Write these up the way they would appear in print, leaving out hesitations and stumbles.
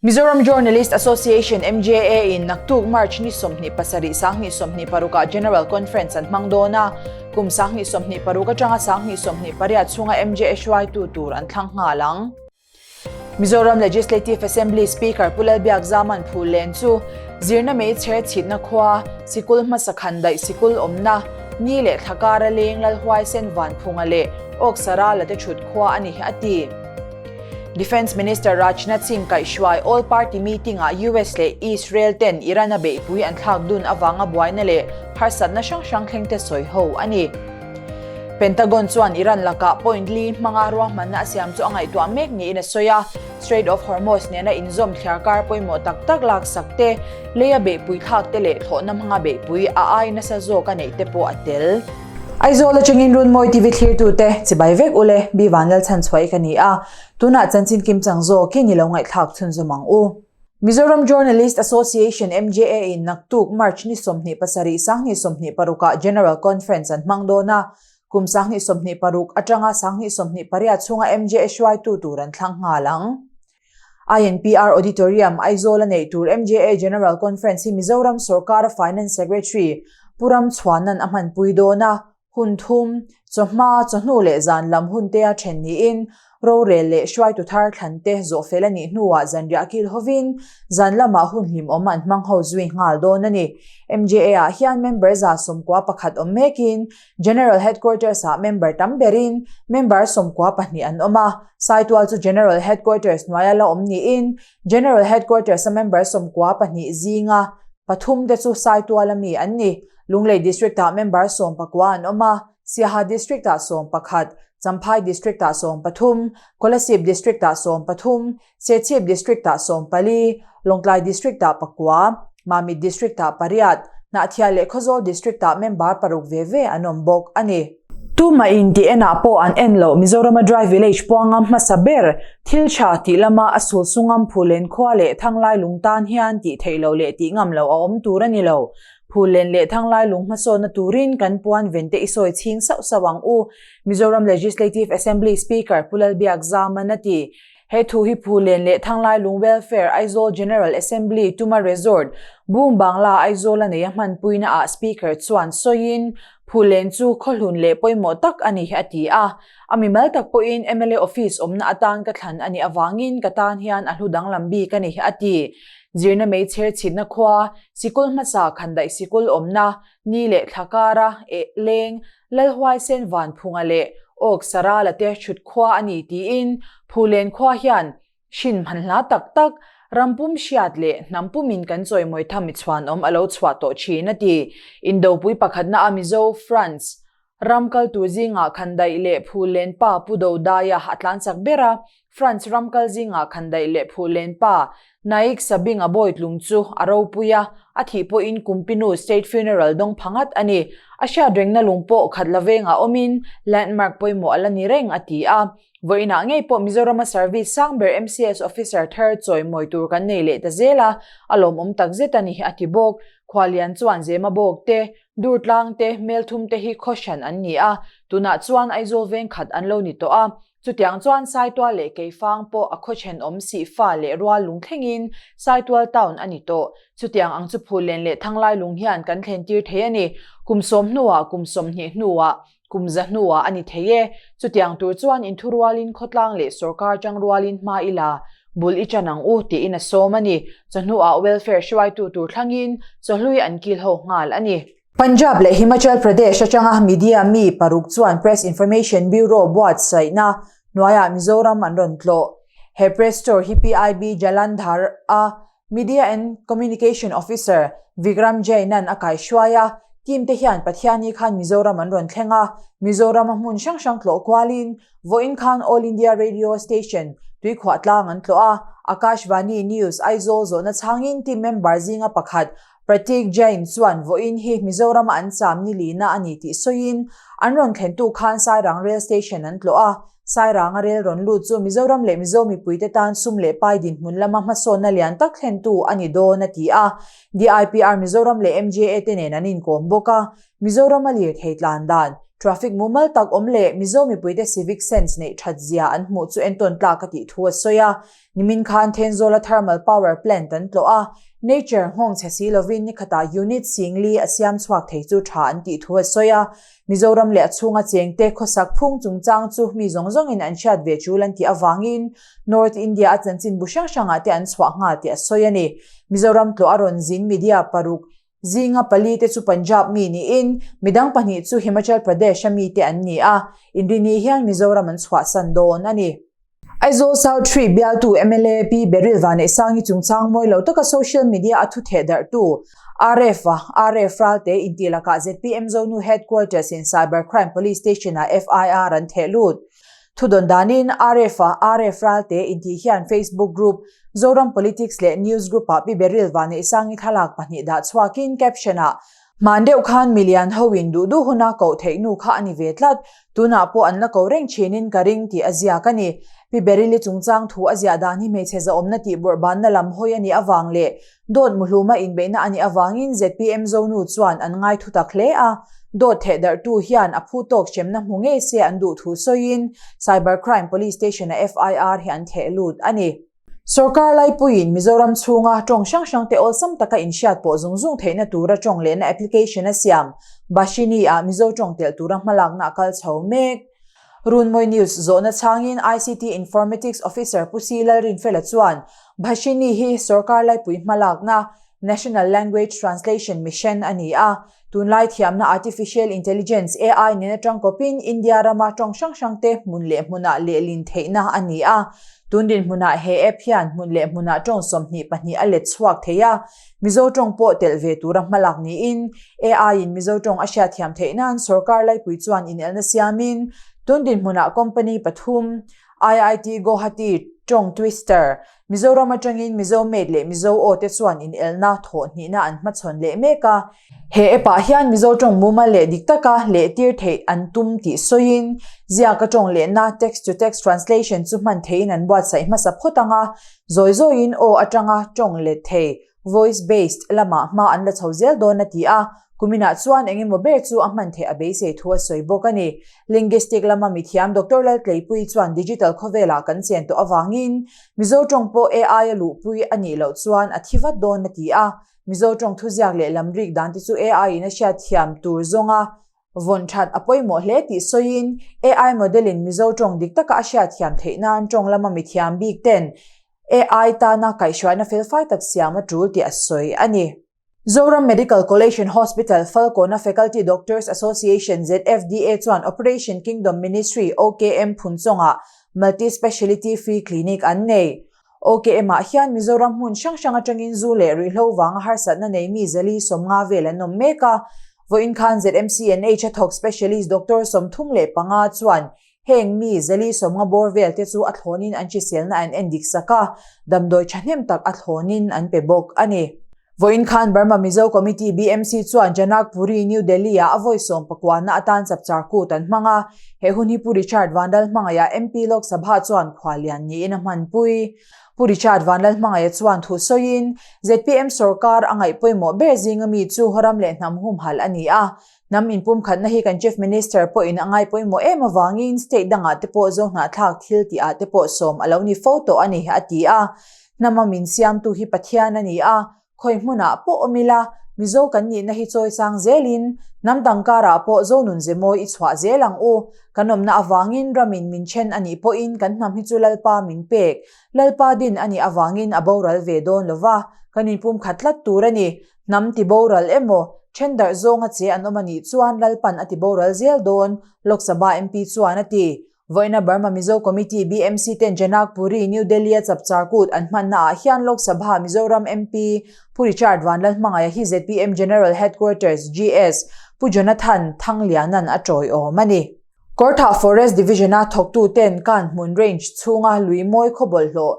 Mizoram Journalist Association, MJA, in naktuk March ni 27 26 ah General Conference an hmang dawn a, kum 2026 atanga 2028 chhunga MJA hruaitu tur an thlang nghal ang. Mizoram Legislative Assembly Speaker Pu Lalbiakzaman Phullen chu zirna mei chher chhitna khua, sikul hmasa khandaih sikul awmna, ni leh thla kara leng Lalhuaisen Vanphunga leh Awksara la te thut khua a ni, a ti. Defence Minister Rajnath Singh kaihhruai All Party Meeting ah US leh Israel ten Iran a beihpui an thlak dun avanga buaina leh harsatna hrang hrang thleng te sawi ho a ni. Pentagon chuan Iran lakah point li hmanga ruahmanna a siam chu a ngaihtuah mek niin a sawi a, Strait of Hormuz nena inzawm thliarkar pawimawh tak tak laksak te, leia beihpui thlak te leh thlawhna hmanga beihpui a ai nasa zawk a neih te pawh a tel. Aizawl atangin Runmawi TV thlirtute chibai vek ule, Bi Vanlalchhan chhuaih ka ni a, tunah chanchin kim chang zawk hi ni lo ngaihthlak chhunzawm ang u. Mizoram Journalist Association, MJA, in naktuk March ni 27 26 ah General Conference an hmang dawn a, kum 2026 atanga 2028 chhunga MJA hruaitu tur an thlang nghal ang. INPR Auditorium, Aizawl a neih tur MJA General Conference hi Mizoram sawrkara Finance Secretary Pu Ramchhuanan a hmanpui dawn a, hun thum, chawhma, chawhnu leh zan lam hun te a then niin rorel leh hruaitu thar thlan te zawhfel a nih hnuah zanriah kil hovin zan lamah hun hlimawm an hmang ho zui nghal dawn a ni. MJA ah hian member 91 awm mekin General Headquarters ah member tam berin member 92 an awm a, Saitual chu General Headquarters hnuaia la awm niin General Headquarters a member 92 zinga pathum te chu Saitual a mi an ni. Lunglei District ah member 19 an awm a, Siaha District ah 11, Champhai District ah 13, Kolasib District ah 13, Serchhip District ah 14, Lawngtlai District ah pakua, Mamit District ah pariat, Hnahthial leh Khawzawl District ah member paruk ve ve an awm bawk a ni. Tumah in tih enah pawh an en loh Mizorama Dry Village puangam hmasa ber thil tha tih lama a sul sungam Phulen khua leh Thanglai lung tan hian tih theih loh leh tih ngam loh a awm tur a ni lo. Phulen leh Thanglai lung hmasawnna turin kan puan vente i sawi chhing sauh sauh ang u, Mizoram Legislative Assembly Speaker Pu Lalbiakzaman a ti. He thu hi Phulen leh Thanglailung Welfare Aizawl General Assembly Tuma Resort, Boom Bangla Aizawl a nei a hmanpuina ah Speaker chuan sawiin, Phulen chu khawhlun leh pawimawh tak a ni, a ti a. A mimal tak pawhin mla office awmna atan ka thlan a nih avangin ka tan hian a hlu danglam bik a ni, a ti. Zirna meichher chhitna khua, sikul hmasa khandaih sikul awmna, ni leh thla kara eh leng, Lalhuaisen Vanphunga leh Awk Sarala te thut khua a ni tiin Phulen khua hian hrin hman hla tak tak, rampum hriat leh hnam pumin kan chawimawi tham i chhuanawm a lo chhuah tawh thin a ti. Indopui pakhatna a Mizo, France, ram kal tur zingah Khandaih leh Phulen pa Pu Dodaia a tlan chak ber a, France ram kal zingah Khandaih leh Phulen pa Naik Sabing a bawitlung chu a ropui a, a thih pawhin Kumpinu State Funeral dawng pha ngat a ni. A hriat rengna lung pawh khat la vengah awmin landmark pawimawh a la ni reng a ti a. Vawiinah ngei pawh Mizorama service sang ber MCS officer thar chawimawi tur kan nei leh ta zel a, a lawmawm takzet a ni a ti bawk. Khualian chuan Zema bawk te, Durtlang te, Melthum te hi khaw hran an ni a, tunah chuan Aizawl veng khat an lo ni tawh a. Chutiang chuan Saitual leh Keifang pawh a khaw thenawm Sihfa leh Rual lung thlengin Saitual town a ni tawh. Chutiang ang chu Phullen leh Thanglai lung hian kan thlen tir thei a ni. Kum sawm hnuah, kum 20 hnuah, kum za hnuah a ni thei e. Chutiang tur chuan inthurualin khawtlang leh sawrkar tangrualin hma i la, bul i ṭan ang u tiin a sawm a ni. Chawhnuah welfare hruaitu tur thlangin chawhlui an kil ho nghal a ni. Punjab leh Himachal Pradesh atanga media mi paruk chuan Press Information Bureau buatsaihna hnuaiah Mizoram an rawn tlawh. He press tour hi PIB Jalandhar a Media and Communication Officer Vikram Jain-a'n a kaihruai a. Team te hian Pathiani khan Mizoram an rawn thleng a, Mizoram a hmun hrang hrang tlawh kualin vawiin khan All India Radio Station Tuikhuah tlang an tlawh a. Akashvani News Aizawl zawhna chhangin team member zinga pakhat Prateek Jain chuan vawiin hi Mizorama an cham ni lina a ni tih sawiin, an rawn thlentu khan Sairang Rail Station an tlawh a, Sairanga rel rawn lut chu Mizoram leh Mizo mipuite tan sum leh pai dinhmun lama hmasawnna lian tak thlentu a ni dawn a ti a. DIPR Mizoram leh MJA te nen an inkawm bawk a, Mizorama lirthei tlan dan. Traffic mumal tak awm leh Mizo mipuite civic sense neih that zia an hmuh chu entawn tlak a tih thu a sawi a. Nimin khan Thenzawla thermal power plant an tlawh a, nature nghawng chhe si lovin nikhatah unit singli a siam chhuak thei chu tha an tih thu a sawi a. Mizoram leh a chhunga chengte khawsak phung chungchang chu mi zawng zawngin an hriat ve tul an tih avangin North India a chanchinbu hrang hrangah te an chhuah nghal tih a sawi a ni. Mizoram tlawh a rawn zin media paruk zinga pali te chu Punjab mi niin midang pahnih chu Himachal Pradesh a mite an ni a, inrini hian Mizoram an chhuahsan dawn a ni. Aizawl South Tree bialtu mla Pi Beryl Vanneihsangi chungchang mawi lo taka social media a thu theh darhtu RF a RF Ralte intih lakah zpm Zonu Headquarters in Cyber Crime Police Station ah FIR an theh lut. Thudawn danin RF a RF Ralte intih hian Facebook group Zoram Politics leh News Group ah Pi Beryl Vanneihsangi thlalak pahnih dah chhuakin caption ah Hman deuh khan milian ho in duh duh huna koh theih nu kha a ni ve tlat, tunah pawh an la ko reng thinin ka ring tih a ziak a ni. Pi Beryl-i chungchang thu a ziah dan hi hmeichhe zahawmna tih bawrhbanna lam hawi a nih avang leh dawt muhluma inbeihna a nih avangin zpm Zonu chuan an ngai thu tak hle a, dawt thehdarhtu hian a phu tawk hremna hmu ngei se an duh thu sawiin Cyber Crime Police Station-a FIR hi an theh lut a ni. Sorkar laipuiin Mizoram chhunga tawng hrang hrangte awlsam taka inhriat pawh zung zung theihna tura tawng lehna application a siam Bhashini-ah Mizo tawng telh tura hmalakna a kal chho mek. Runmawi News zawhna chhangin ICT Informatics Officer Pu Si Lalrinfela chuan Bhashini hi sorkar laipui hmalakna National Language Translation Mission a ni a, tunlai thiamna Artificial Intelligence, AI, nen atang kawpin India rama tawng hrang hrangte hmun leh hmunah lehlin theihna a ni a. Tun dinhmunah he app hian hmun leh hmunah tawng 22 a let chhuak thei a, Mizo tawng pawh telh ve tura hmalak niin AI-in Mizo tawng a hriatthiam theih nan sorkar laipui chuan inelna siamin tun dinhmunah company pathum, IIT Guwahati, Tawng Twister, Mizoram atangin Mizo Mate leh Mizo Aw te chuan inelna thawh hnihna an hmachhawn leh mek a. He app ah hian Mizo tawng mumal leh dik taka lehtir theih an tum tih sawiin, ziaka tawng lehna text to text translation chu hman theihin an buatsaih hmasa phawt ang a, zawi zawiin aw atanga tawng let thei Voice based lamah hma an la chho zel dawn a ti a, kuminah chuan eng emaw ber chu a hman theih a beisei thu a sawi bawk a ni. Linguistic lama mithiam Doctor Laltleipuii chuan digital khawvelah kan chen tawh avangin Mizo tawng pawh AI a luhpui a nih loh chuan a thi vat dawn a ti a, Mizo tawng thuziak leh lamrik dan te chu AI in a hriatthiam tur zawnga vawn that a pawimawh hle tih sawiin AI model in Mizo tawng dik taka a hriatthiam theih nan tawng lama mithiam bik ten AI tana kaihhruaina felfai tak siam a tul tih a sawi a ni. Zoram Medical College and Hospital Falkawna Faculty Doctors Association, ZFDA, chuan Operation Kingdom Ministry, OKM, Phunchawngah Multi Speciality Free Clinic an nei. OKM-ah hian Mizoram hmun hrang hrang atangin zu leh ruihhlo vanga harsatna nei mi zali 50 vel an awm mek a. Vawiin khan ZMCNH a thawk Specialist Doctor 35 chuan Heng mi zali 50 bawr vel te chu a thlawnin an hriselna an en dik sak a, damdawi thahnem tak a thlawnin an pe bawk a ni. Vawiin khan Burma Mizo Committee, BMC, chuan Janakpuri, New Delhi-ah a vawi sawmpakuana atan chapchar kut an hmang a, he hun hi Pu Richard Vanlalhmangaiha MP Lok Sabha chuan khuallian niin a hmanpui. Pu Richard Vanlalhmangaia chuan thu sawiin, zpm sorkar a ngaih pawimawh ber zinga mi chu ram leh hnam humhalh a ni a, Hnam inpumkhatna hi kan Chief Minister pawhin a ngai pawimawh em avangin state dangah te pawh zohnahthlak thil tih ah te pawh sawm a lo ni fo tawh a ni, a ti a. Hnama min siamtu hi Pathian a ni a, khawi hmunah pawh awm ila, Mizo kan nihna hi chawi sang zelin hnam dang karah pawh Zonun ze mawi i chhuah zel ang u. Kan awmna avangin ramin min then a nih pawhin kan hnam hi chu Lalpa min pek, Lalpa din a nih avangin a boral ve dawn lova, kan inpumkhat tlat tur a ni. Hnam ti boral emaw, then darh zawnga che an awm a nih chuan Lalpan a ti boral zel dawn, Lok Sabha MP chuan a ti. Vawiina Burma Mizo Committee, BMC, ten Janakpuri, New Delhi-a chapchar kut an hmanna ah hian Lok Sabha Mizoram MP Pu Richard Vanlalhmangaia hi zpm General Headquarters, GS, Pu Jonathan Thanglianan a tawiawm a ni. Kawrthah Forest Division-a thawktuten Kanhmun Range chhunga lui mawi khaw bawlhhlawh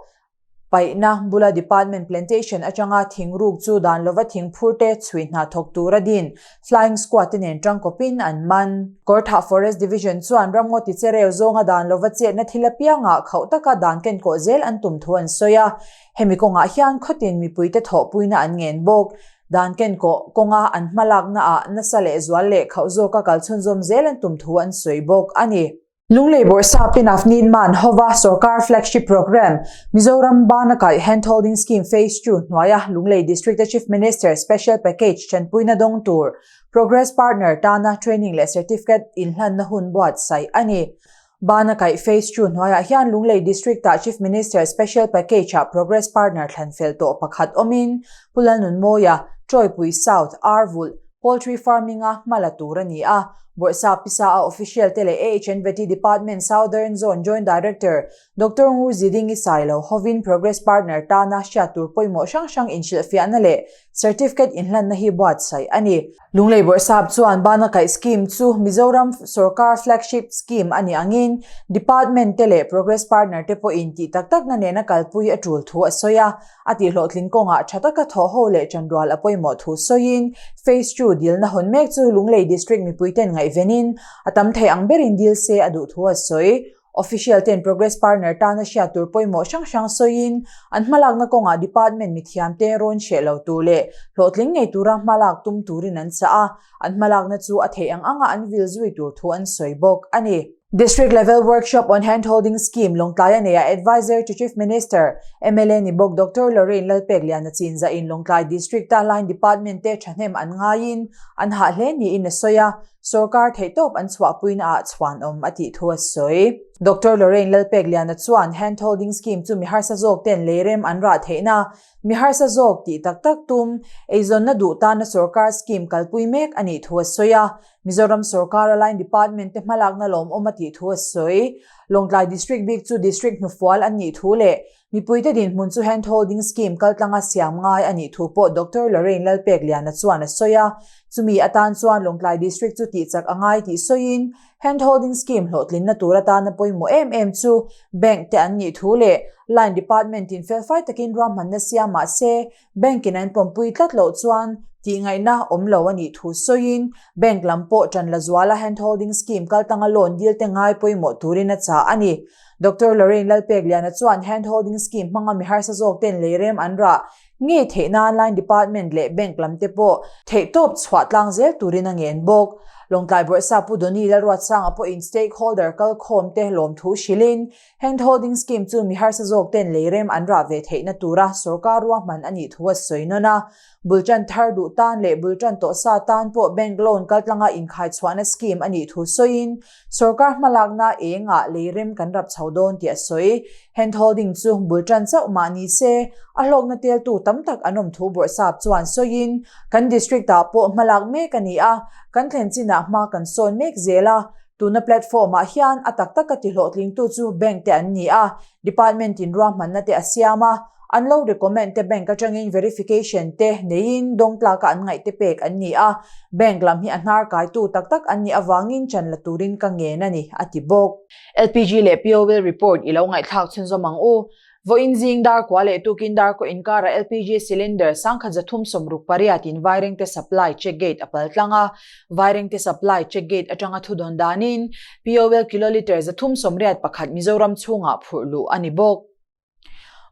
Paihna bula Department Plantation atanga thing ruk chu dan lova thing phur te chhui hna thawk tura din Flying Squad te nen tangkawpin an man. Kawrthah Forest Division chuan ramngaw ti chereu zawnga dan lova chetna thil apiangah khauh taka dan kenkawh zel an tum thu an sawi a, hemi kawngah hian khawtin mipuite thawhpuina an ngen bawk. Dan kenkawh kawnga an hmalaknaah nasa leh zual leh khauh zawka kal chhunzawm zel an tum thu an sawi bawk a ni. Lunglei Bawrhsap Pinaf Ninman hova Sorkar Flagship Programme, Mizoram Bana Kaih Handholding Scheme Phase ii hnuaia Lunglei District-a Chief Minister Special Package tanpuina dawng tur Progress Partner tana training leh certificate inhlanna hun buatsaih a ni. Bana Kaih Phase ii hnuaiah hian Lunglei District-ah Chief Minister Special Package-ah Progress Partner thlan fel tawh pakhat awmin Pu Lalnunmawia, Tawipui South, Arvulh, Poultry Farming-a hma la tur a ni a. Bawrhsap Pisa-a official te leh AHNVT Department Southern Zone Joint Director Doctor Ngur Zidingi Sailo hovin Progress Partner tana hriat tur pawimawh hrang hrang inhrilhfiahna leh Certificate inhlanna hi buatsaih a ni. Lunglei Bawrhsap chuan Bana Kaih Scheme chu Mizoram sorkar flagship scheme a nih angin Department te leh Progress Partner te pawhin tih tak takna nena kalpui a tul thu a sawi a. A tihhlawhtling kawngah tha taka thawhho leh chanrual a pawimawh thu sawiin Phase ii dilna hawn mek chu Lunglei District mipuiten ngaihvenin a tam thei ang berin dil se a duh thu a sawi. Official ten Progress Partner tana hriat tur pawimawh hrang hrang sawiin an hmalakna kawngah Department mithiamte rawn hreh lo tur leh hlawhtling ngei tura hmalak tum turin an chah a, an hmalakna chu a theih ang anga an vil zui tur thu an sawi bawk a ni. District Level Workshop on Hand Holding Scheme Lawngtlaia neiah Adviser to Chief Minister, mla ni bawk Doctor Lorraine Lalpekliana chinzahin Lawngtlai District-a Line Department te thahnem an ngaiin an hah hle niin a sawi a, Sorkar theihtawp an chhuahpuina ah chhuanawm a tih thu a sawi. Doctor Lorraine Lalpekliana chuan Hand Holding Scheme chu mi harsa zawk ten leirem an rah theihna, mi harsa zawk tih tak tak tum, eizawnna duh tana sorkar scheme kalpui mek a nih thu a sawi a. Mizoram sorkara Line Department te hmalakna lawmawm a tih thu a sawi. Lawngtlai District bik chu District hnufual an nih thu leh Mipuite dinhmun chu Hand Holding Scheme kaltlanga siam ngai a nih thu pawh Doctor Lorraine Lalpekliana chuan a sawi a. Chumi atan chuan Lawngtlai District chu tihchak a ngai tih sawiin, Hand Holding Scheme hlawhtlinna tur atana pawimawh em em chu Bank te an nih thu leh Line Department in felfai takin ruahmanna siam mah se Bank in an pawmpui tlat loh chuan tihngaihna awm lo a nih thu sawiin Bank lam pawh ṭan la zuala Hand Holding Scheme kaltanga loan dil te ngai pawimawh turin a chah a ni. Doctor Lorraine Lalpekliana chuan Hand Holding Scheme hmanga mi harsa zawk ten leirem an rah ngei theih nan Line Department leh Bank lam te pawh theihtawp chhuah tlang zel turin a ngen bawk. Lawngtlai Bawrhsa Pu Donny Lalruatsanga pawhin stakeholder kalkhawm te lawmthu hrilhin Hand Holding Scheme chu mi harsa zawk ten leirem an rah ve theihna tura sorkar ruahman a nih thu a sawi nawn a. Bul tan thar duh tan leh bul tan tawh sa tan pawh bank loan kaltlanga inkhai chhuahna scheme a nih thu sawiin sorkar hmalakna engah leirem kan rap chho dawn tih a sawi. Hand Holding chu bul tan chauh mah ni se a hlawkna teltu tam tak an awm thu Bawrhsap chuan sawiin kan district ah pawh hmalak mek a ni a, kan thlen chinah hma kan sawn mek zel a. Tuna platform ah hian a tak taka tihlawhtlingtu chu bank te an ni a, department in ruahmanna te a siam a, an lo recommend te bank atangin verification te neiin dawngtlaka an ngaih te pek an ni a, bank lam hi a hnar kaitu tak tak an nih avangin chan la turin ka ngen a ni, a ti bawk. LPG leh POL report i lo ngaihthlak chhunzawm ang u. Vawiin zing dar kua leh tukin dar kaw inkara LPG cylinder 1668 in Vairengte Supply check gate a pal tlang a, Vairengte Supply check gate atanga thudawn danin POL kilolitre 381 Mizoram chhungah phurh luh a ni bawk.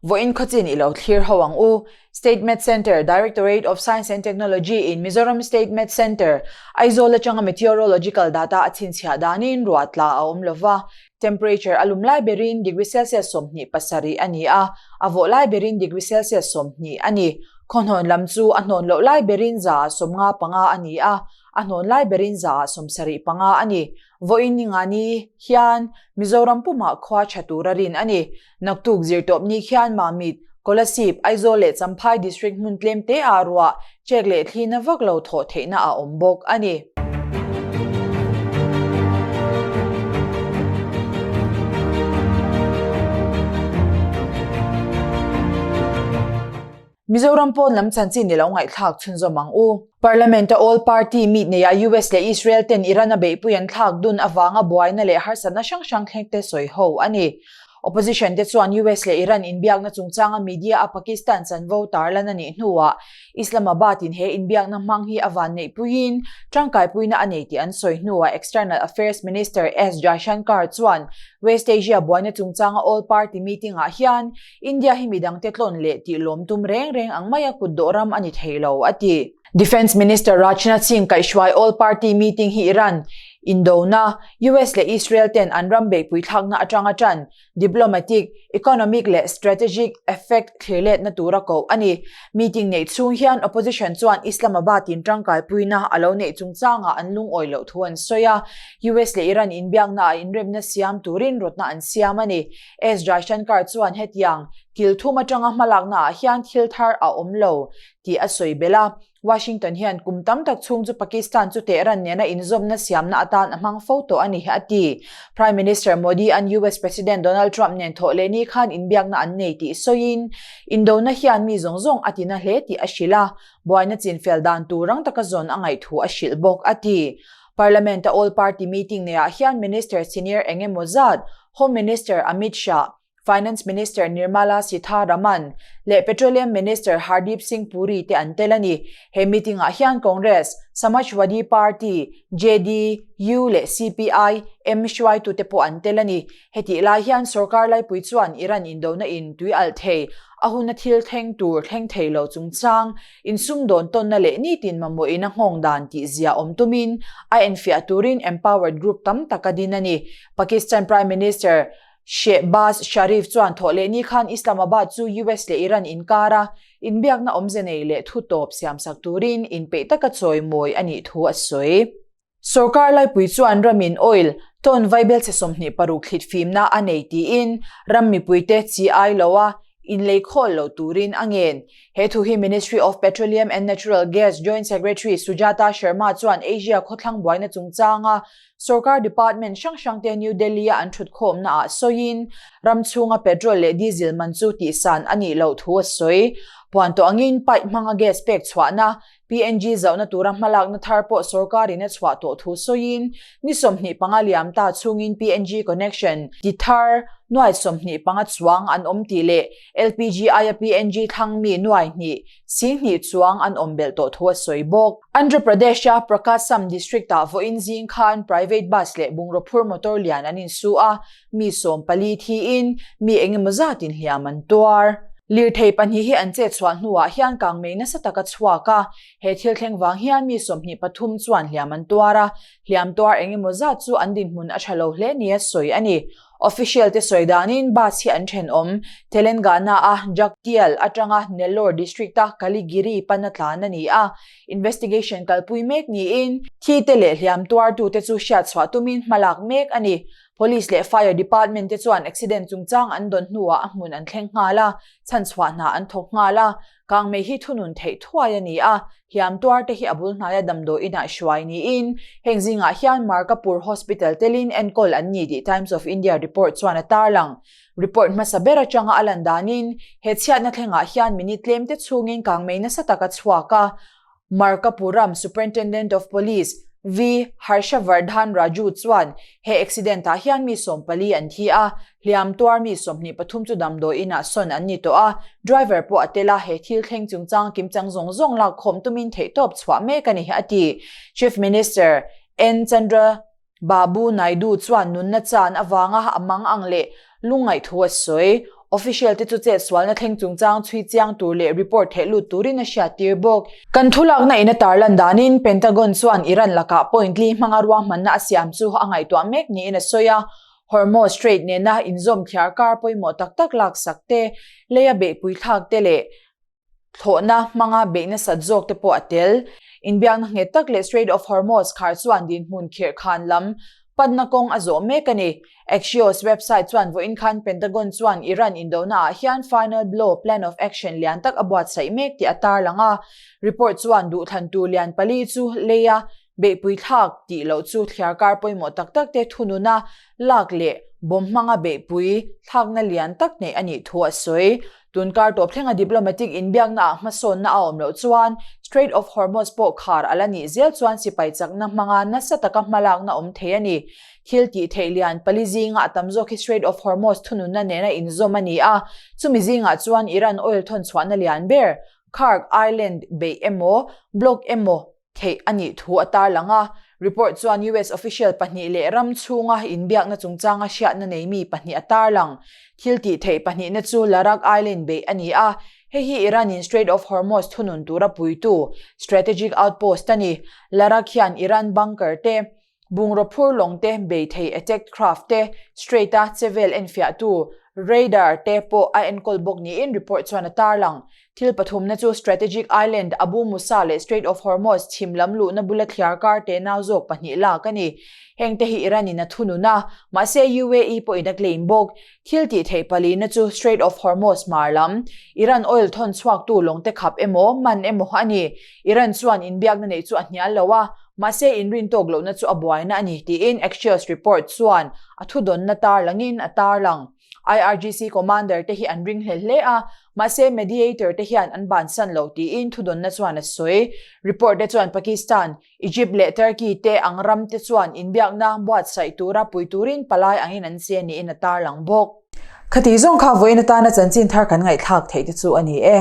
Vawiin khawchin i lo thlir ho ang u. State Met Centre, Directorate of Science and Technology in Mizoram State Met Centre, Aizawl atanga meteorological data a chhinchhiah danin ruah tla a awm lova, Temperature a lum lai berin degree Celsius 27 a ni a, a vawh lai berin degree Celsius 20 a ni. Khawhnawn lam chu a hnawn loh lai berin 155 a ni a, a hnawn lai berin 75 a ni. Vawiin ningani hian Mizoram pumah khua tha tura rin a ni. Naktuk zirtawpni khian Mamit, Kolasib, Aizawl leh Champhai District hmun tlem te ah ruah, chek leh thlina vak lo thawh theihna a awm bawk a ni. Mizoram pawn lam chanchin i lo ngaihthlak chhunzawm ang u. Parliament-a All Party meet neiah US leh Israel ten Iran a beihpui an thlak dun avanga buaina leh harsatna hrang hrang thleng te sawi ho a ni. Opposition te chuan US leh Iran inbiakna chungchanga media a Pakistan chanvo tarlan a nih hnuah Islamabad in he inbiakna hmang hi a van neihpuiin tangkaipuina a nei tih an sawi hnuah External Affairs Minister S Jaishankar chuan West Asia buaina chungchanga All Party meeting ah hian India hi midangte tlawn leh tih lawm tum reng reng ang maia kutdawh ram a ni thei lo, a ti. Defence Minister Rajnath Singh kaihhruai All Party meeting hi Iran indona, US leh Israel ten an ram beihpui thlakna atanga tan diplomatic, economic leh strategic effect thlirletna tura koh a ni. Meeting neih chhung hian opposition chuan Islamabad in tangkaipuina a lo neih chungchangah an lungawi loh thu an sawi a, US leh Iran inbiakna ah inremna siam turin rawtna an siam a ni. S Jaishankar chuan hetiang kil thum atanga hmalakna ah hian thil thar a awm lo tih a sawi belh a. Washington hian kum tam tak chhung chu Pakistan chu Tehran nena inzawmna siamna atan a hmang fo tawh a ni, a ti. Prime Minister Modi an US President Donald Trump nen thawh leh ni khan inbiakna an nei tih sawiin, indona hian mi zawng zawng a tina hle tih a hrilh a, buaina chinfel dan tur rang taka zawn a ngaih thu a hrilh bawk, a ti. Parliament-a All Party meeting neiah hian Minister senior eng emaw zat, Home Minister Amit Shah, Finance Minister Nirmala Sitharaman leh Petroleum Minister Hardeep Singh Puri te an tel a ni. He meeting-ah hian Congress, Samajwadi Party, JD, U leh CPI, M hruaitute pawh an tel a ni. Hetih lai hian sorkar laipui chuan Iran indona in tui alh thei, a huna thil thleng tur thleng thei lo chungchang, insumdawn tawnna leh nitin mamawhin a nghawng dan tih zia awm tumin a enfiah turin empowered group tam tak a din a ni. Pakistan Prime Minister Shehbaz Sharif chuan thawhlehni khan Islamabad chu US leh Iran inkara inbiakna awmze nei leh thu tawp siamsak turin inpeih taka chawimawi a nih thu a sawi. Sorkar laipui chuan ramin oil tawn vaibelchhe 26 thlit fimna a nei tiin ram mipuite chi ai loa inlei khawl lo turin a ngen. He thu hi Ministry of Petroleum and Natural Gas Joint Secretary Sujata Sharma chuan Asia khawthlang buaina chungchanga Sorkar department hrang hrangte New Delhi-a an thutkhawmna ah sawiin, ram chhunga petrol leh diesel man chu tihsan a nih loh thu a sawi. Puan tawh angin pipe hmanga gas pek chhuahna, PNG zauhna tura hmalakna thar pawh sorkarin a chhuah tawh thu sawiin, ni 25 liam ta chhungin PNG connection ti thar nuai 25 chuang an awm tih leh LPG aia PNG thlang mi nuai hnih 20,000 chuang an awm belh tawh thu a sawi bawk. Andhra Pradesh-a Prakasam district-ah vawiin zing khan private bus leh bungraw phur motor lian an insu a, mi 14 thiin mi eng emaw zatin hliam an tuar. Lirthei pahnih hi an chet chhuah hnuah hian kangmei nasa tak a chhuak a, he thil thleng vang hian mi 23 chuan hliam an tuar a, hliam tuar eng emaw zat chu an dinhmun a tha lo hle nia sawi a ni. Official te sawi danin bus hi an thenawm Telangana-a Jagtial atanga Nellore district-a Kaligiri pana tlan a ni a, investigation kalpui mek niin thi te leh hliam tuartute chu hriatchhuah tumin hmalak mek a ni. Police leh Fire Department te chuan accident chungchang an dawn hnuah a hmun an thleng nghal a, chhanchhuah hna an thawk nghal a, Kangmei hi thunun theih thuai a ni a, hliam tuarte hi a bul hnaia damdawi inah hruai niin heng zingah hian Markapur Hospital telin enkawl an ni tih Times of India report chuan a tarlang. Report hmasa ber atanga a lan danin he chhiatna thlengah hian minute tlemte chhungin kangmei nasa tak a chhuak a, Markapuram Superintendent of Police V Harshavardhan Raju chuan he accident ah hian mi 14 an thi a, hliam tuar mi 23 chu damdawi inah sawn an ni tawh a, driver pawh a tel a, he thil thleng chungchang kimchang zawng zawng lak khawm tumin theihtawp chhuah mek a ni, a ti. Chief Minister N Chandra Babu Naidu chuan nunna chan avanga a mang ang leh lungngaih thu a sawi. Official te chu chetsualna thleng chungchang chhui chiang tur leh report theih lut turin a hriattir bawk. Kan thulakna in a tarlan danin Pentagon chuan Iran lakah point li hmanga ruahmanna a siam chu a ngaihtuah mek niin a sawi a. Hormuz Strait nena inzawm thliar kar pawimawh tak tak laksak te, leia beihpui thlak te leh Thlawhna hmanga beih nasat zawk te pawh a tel. Inbiakna nghet tak leh Strait of Hormuz khar chuan dinhmun khirh khan lam panna kawng a zawh mek a ni. Axios website chuan vawiin khan Pentagon chuan Iran indona ah hian final blow plan of action lian tak a buatsaih mek tih a tarlang a. Report chuan duhthlan tur lian pali chu leia Beihpui thlak tih loh chu thliarkar pawimawh tak tak te thununa lak leh bawm hmanga beihpui thlakna lian tak neih a nih thu a sawi. Tun kar tawp thlenga diplomatic inbiaknaah hmasawnna a awm loh chuan Strait of Hormuz pawh khar a la nih zel chuan sipai chakna hmanga nasa taka hmalakna awm thei a ni. Thil tih theih lian pali zinga a tam zawk hi Strait of Hormuz thununna nena inzawm a ni a, chumi zingah chuan Iran oil thawn chhuahna lian ber Kharg Island beih emaw, block emaw theih a nih thu a tarlang a. Report chuan US official pahnih leh ram chhunga inbiakna chungchanga hriatna nei mi pahnih a tarlang. Thil tih theih pahnihna chu Larak Island beih a ni a, hei hi Iran-in Strait of Hormuz thunun tura puitu strategic outpost a ni. Larak hian Iran bunker te, Bungraw phur lawng te, bei thei attack craft te, Strait-a chevel enfiahtu radar te pawh a enkawl bawk niin report chuan a tarlang. Thil pathumna chu strategic island Abu Musa leh Strait of Hormuz chhim lam luhna bula thliar kar tenau zawk pahnih lak a ni. Hengte hi Iran-in a thunun a, mahse UAE pawhin a claim bawk. Thil tih theih palina chu Strait of Hormuz hmar lam, Iran oil thawn chhuaktu lawngte khap emaw, man emaw a ni. Iran chuan inbiakna neih chu a hnial lo a, mahse inrin tawk lohna chu a buaina a ni tiin Axios report chuan a thudawnna tarlangin a tarlang. IRGC commander te hi an ring hle hle a, mahse mediator te hian an bansan lo tiin thudawnna chuan a sawi. Report te chuan Pakistan, Egypt leh Turkey te ang ram te chuan inbiakna buatsaih tura pui turin palai angin an che niin a tarlang bawk. Khati zawng kha vawiin atana chanchin thar kan ngaihthlak theih te chu a ni e.